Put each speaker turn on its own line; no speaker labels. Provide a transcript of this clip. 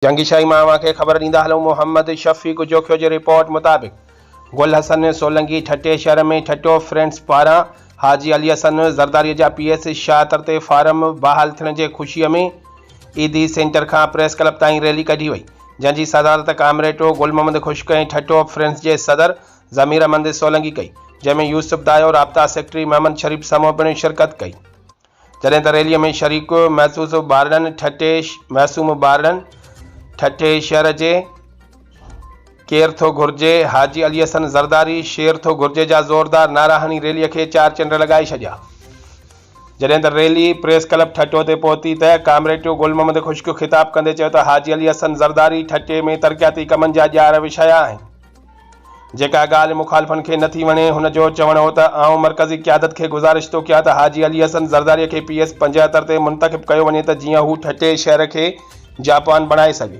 جنگي شاهي مان اوهان کي خبر ڏيندا هلون محمد شفيق جوکيو جي رپورٽ مطابق گل حسن سولنگي ٺٽي شهر ۾ ٺٽو فرينڊز پاران حاجي علي حسن زرداري جا پي ايس شاهه تي فارم بحال ٿيڻ جي خوشي ۾ ايڌي سينٽر کان پريس ڪلب تائين ريلي ڪڍي وئي جنهن جي صدارت ڪامريٽو گل محمد خشڪ ۽ ٺٽو فرينڊز جي صدر ضمير احمد سولنگي ڪئي جنهن ۾ يوسف دايو رابطا سيڪريٽري محمد شريف سمون پڻ شرڪت ڪئي. جڏهن ته ريلي ۾ شريڪ محسوس ٻارڙن ٺٽي معصوم ٻارڙن ٺٽي شهر جي ڪير ٿو گهرجي حاجي علي حسن زرداري شير ٿو گهرجي جا زوردار نعرا هڻي ريلي کي چار چنڊ لڳائي ڇڏيا. جڏهن ته ريلي پريس ڪلب ٺٽو تي پهتي ته ڪامريٽ گل محمد خشڪ خطاب ڪندي چيو ته حاجي علي حسن زرداري ٺٽي ۾ ترقياتي ڪمن جا ڄار وڇايا آهن. جيڪا ڳالهه مخالفن کي نه ٿي وڻي، هن جو چوڻ هو ته آئون مرڪزي قيادت کي گذارش ٿو ڪيان ته حاجي علي حسن زرداري کي پي ايس 75 تي منتخب ڪيو وڃي ته جيئن هو ٺٽي شهر کي جاپان بڻائي سگهي.